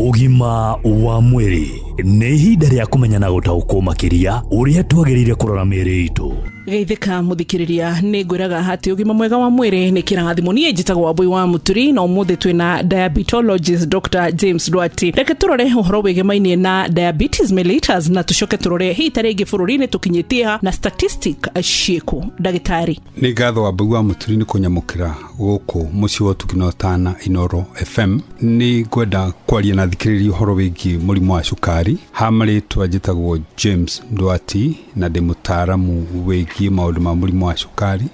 Ũgima wa mwĩrĩ nĩ ihinda rĩa kũmenya na gũtaũkwo makĩria ũrĩa twagĩrĩire kũrora mĩĩrĩ itũ. Geithĩka mũthikĩrĩria, nĩ ngwĩraga atĩ ũgima mwega wa mwĩrĩ nĩ kĩrathimo. Niĩ njĩtagwo Wambui wa Mũturi na ũmũthĩ twĩna diabetologist Dr. James Ndwati. Reke tũrore ũhoro wĩgemainie na diabetes mellitus na tũcoke tũrore hihi ta rĩngĩ bũrũri-inĩ tũkinyĩtie ha na statistic ciĩkũ. Ndagĩtarĩ. Nĩ ngatho, Wambui wa Mũturi, nĩ kũnyamũkĩra gũkũ mũciĩ wa ũtugi na ũtana, Inoro FM. Nĩ ngwenda kwaria na thikĩrĩria ũhoro wĩgiĩ mũrimũ wa cukari. Ha marĩtwa njĩtagwo James Ndwati na ndĩ mũtaaramu wĩgiĩ maũndũ ma mũrimũ wa cukari.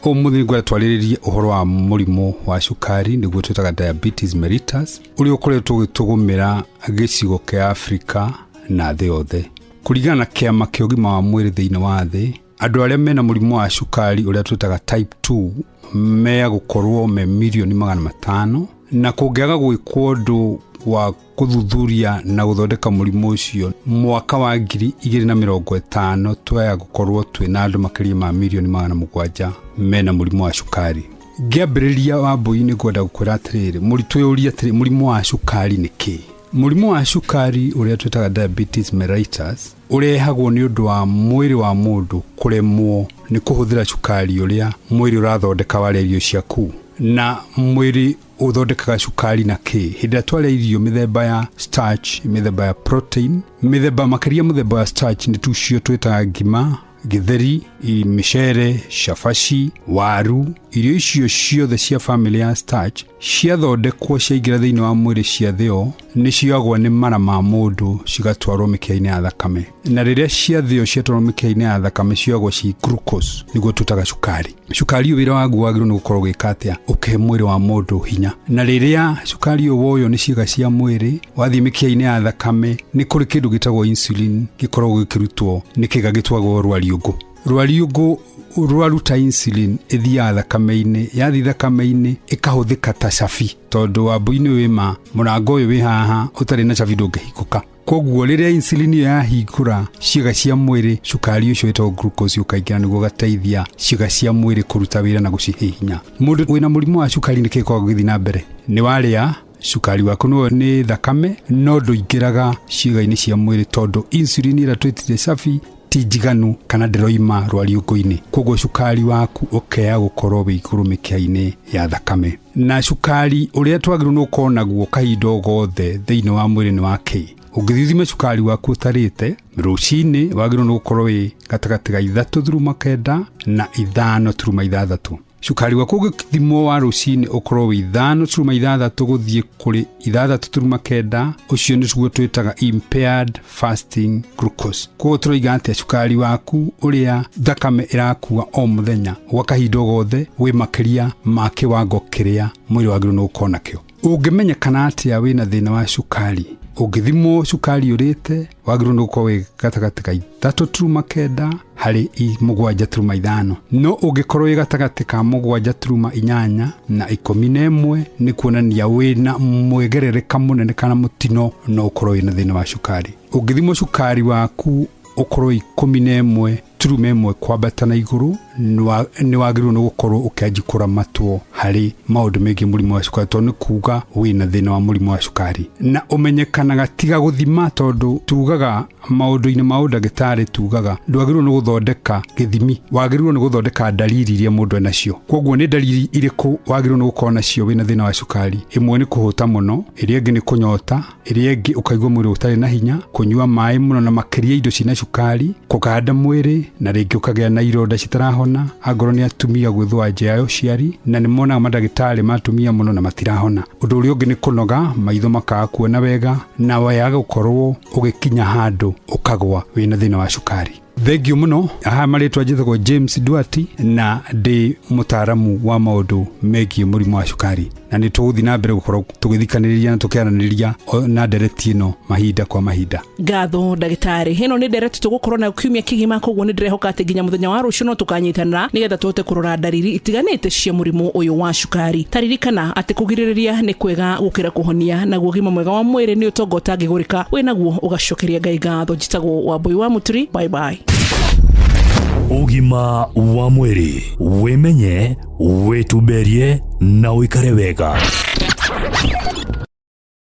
Ũmũthĩ ngwenda twarĩrĩrie ũhoro wa mũrimũ wa cukari, nĩguo twĩtaga diabetes mellitus, ũrĩa ũkoretwo ũgĩtũgũmĩra gĩcigo kĩa Afrika na thĩ yothe. Kũringana na kĩama kĩa ũgima wa mwĩrĩ thĩinĩ wa thĩ, andũ arĩa mena mũrimũ wa cukari ũrĩa twĩtaga type 2 mea gũkorwo me mirioni 500, na kũngĩaga gwĩkwo ũndũ wa gũthuthuria na gũthondeka mũrimũ ũcio, mwaka wa 2050 twaya gũkorwo twĩna andũ makĩria ma mirioni 700 mena mũrimũ wa cukari. Ngĩambĩrĩria, Wambui, nĩ ngwenda gũkwĩra atĩrĩrĩ, mũritũ, ũrie atĩrĩ, mũrimũ wa cukari nĩ kĩĩ? Mũrimũ wa cukari ũrĩa twĩtaga diabetes mellitus ũrehagwo nĩ ũndũ wa mwĩrĩ wa mũndũ kũremwo nĩ kũhũthĩra cukari ũrĩa mwĩrĩ ũrathondeka warĩa irio ciaku. Na mwĩrĩ ũthondekaga cukari na kĩ? Hĩndĩ ĩrĩa twarĩa irio mĩthemba ya starch, mĩthemba ya protein, mĩthemba makĩria mũthemba wa starch nĩ tucio twĩtaga ngima, gĩtheri, mĩcere, cabaci, waru. Irio icio ciothe cia famĩlĩ ya starch ciathondekwo, ciaingĩra thĩinĩ wa mwĩrĩ, ciathĩo, nĩ cioyagwo nĩ mara ma mũndũ cigatwarwo mĩkiha-inĩ ya thakame. Na rĩrĩa ciathĩo ciatwarwo mĩkiha-inĩ ya thakame, cioyagwo ci glucose, nĩguo twĩtaga cukari. Cukari ũyũ wĩra waguo wagĩrĩirwo nĩ gũkorwo ũgĩka atĩa? Ũkĩhe mwĩrĩ wa mũndũ hinya. Na rĩrĩa cukari ũyũ woywo nĩ ciĩga cia mwĩrĩ wathiĩ mĩkiha-inĩ ya thakame, nĩ kũrĩ kĩndũ gĩtagwo insulin gĩkoragwo gĩkĩrutwo nĩ kĩga gĩtwagwo rwariũngũ. Rwariũngũ rwaruta insulin, ĩthiaga thakame-inĩ. Yathiĩ thakame-inĩ, ĩkahũthĩka ta cabi, tondũ wambui-inĩ wĩma mũrango ũyũ wĩ haha ũtarĩ na cabi ndũngĩhingũka. Koguo rĩrĩa insulin ĩyo yahingũra ciĩga cia mwĩrĩ, cukari ũcio wĩtagwo glucose ũkaingĩra nĩguo ũgateithia ciĩga cia mwĩrĩ kũruta wĩra na gũcihe hinya. Mũndũ wĩna mũrimũ wa cukari, nĩ kĩĩ gĩkoragwo gĩgĩthiĩ na mbere? Nĩ warĩa cukari waku nĩ thakame, no ndũingĩraga ciĩga-inĩ cia mwĩrĩ tondũ insulin ĩrĩa twĩtire cabi ti njiganu kana ndĩroima rwariũngũ-inĩ. Koguo cukari waku ũkea gũkorwo wĩ igũrũ mĩkiha-inĩ ya thakame. Na cukari ũrĩa twagĩrĩirwo nĩ gũkorwo naguo kahinda o gothe thĩinĩ wa mwĩrĩ nĩ wa kĩ? Ũngĩthiĩ ũthime cukari waku ũtarĩte rũcinĩ, wagĩrĩirwo nĩ gũkorwo wĩ gatagatĩ ga 3.9 na 5.6. Cukari waku ũgĩthimwo wa rũcinĩ ũkorwo wĩ 5.6 gũthiĩ kũrĩ 6.9, ũcio nĩguo twĩtaga impaired fasting glucose. Koguo tũroiga atĩa? Cukari waku ũrĩa thakame ĩrakua o mũthenya gwa kahinda o gothe wĩ makĩria ma kĩwango kĩrĩa mwĩrĩ wagĩrĩirwo nĩ gũkorwo nakĩo. Ũngĩmenyekana atĩa wĩna thĩna wa cukari? Ũngĩthimwo cukari ũrĩte, wagĩrĩirwo nĩ gũkorwo wĩ gatagatĩ ka 3.9 harĩ 7.5. No ũngĩkorwo wĩ gatagatĩ ka 7.8 na 11, nĩ kuonania wĩna mwegerereka mũnene kana mũtino no ũkorwo wĩna thĩna wa cukari. Ũngĩthimwo cukari waku ũkorwo 11.1 kwambata na igũrũ, nĩ wagĩrĩirwo nĩ gũkorwo ũkĩanji kũramatwo harĩ maũndũ megiĩ mũrimũ wa cukari, tondũ nĩ kuga wĩna thĩna wa mũrimũ wa cukari. Na ũmenyekanaga tiga gũthima, tondũ tugaga maũndũ-inĩ ma ũndagĩtarĩ, tugaga ndwagĩrĩirwo nĩ gũthondeka gĩthimi, wagĩrĩirwo nĩ gũthondeka ndariri iria mũndũ enacio. Koguo nĩ ndariri irĩkũ wagĩrĩirwo nĩ gũkorwo nacio wĩna thĩna wa cukari? Ĩmwe nĩ kũhũta mũno, ĩrĩa ĩngĩ nĩ kũnyota, ĩrĩa ĩngĩ ũkaigua mwĩrĩ ũtarĩ na hinya, kũnyua maĩ mũno na makĩria indo ciĩna cukari, kũganda mwĩrĩ, na rĩngĩ ũkagĩa na ironda citarahona, angorwo nĩ atumia gwĩthũa nja ya ũciari, na nĩ monaga mandagĩtarĩ ma atumia mũno na matirahona. Ũndũ ũrĩa ũngĩ nĩ kũnoga, maitho makaga kuona wega, na waga gũkorwo ũgĩkinya handũ ũkagwa wĩna thĩna wa cukari. Thengiũ mũno. Haha marĩtwa njĩtagwo James Duarte na ndĩ mũtaaramu wa maũndũ megiĩ mũrimũ wa cukari, na nĩ tũgũthiĩ na mbere gũkorwo tũgĩthikanĩrĩria na tũkĩaranĩria na ndereti ĩno mahinda kwa mahinda. Ngatho, ndagĩtarĩ. Ĩno nĩ ndereti tũgũkorwo nayo kiumia kĩgima, koguo nĩ ndĩrehoka atĩ nginya mũthenya wa rũciũ no tũkanyitanĩra nĩgetha tũhote kũrora ndariri itiganĩte cia mũrimũ ũyũ wa cukari. Taririkana atĩ kũgirĩrĩria nĩ kwega gũkĩra kũhonia, naguo ũgima mwega wa mwĩrĩ nĩ ũtonga ũtangĩgũrĩka. Wĩ naguo ũgacokeria Ngai ngatho. Njĩtagwo Wambui wa Mũturi. Bye bye. Ũgima wa mwĩrĩ: wĩmenye, wĩtumberie na ũikare wega.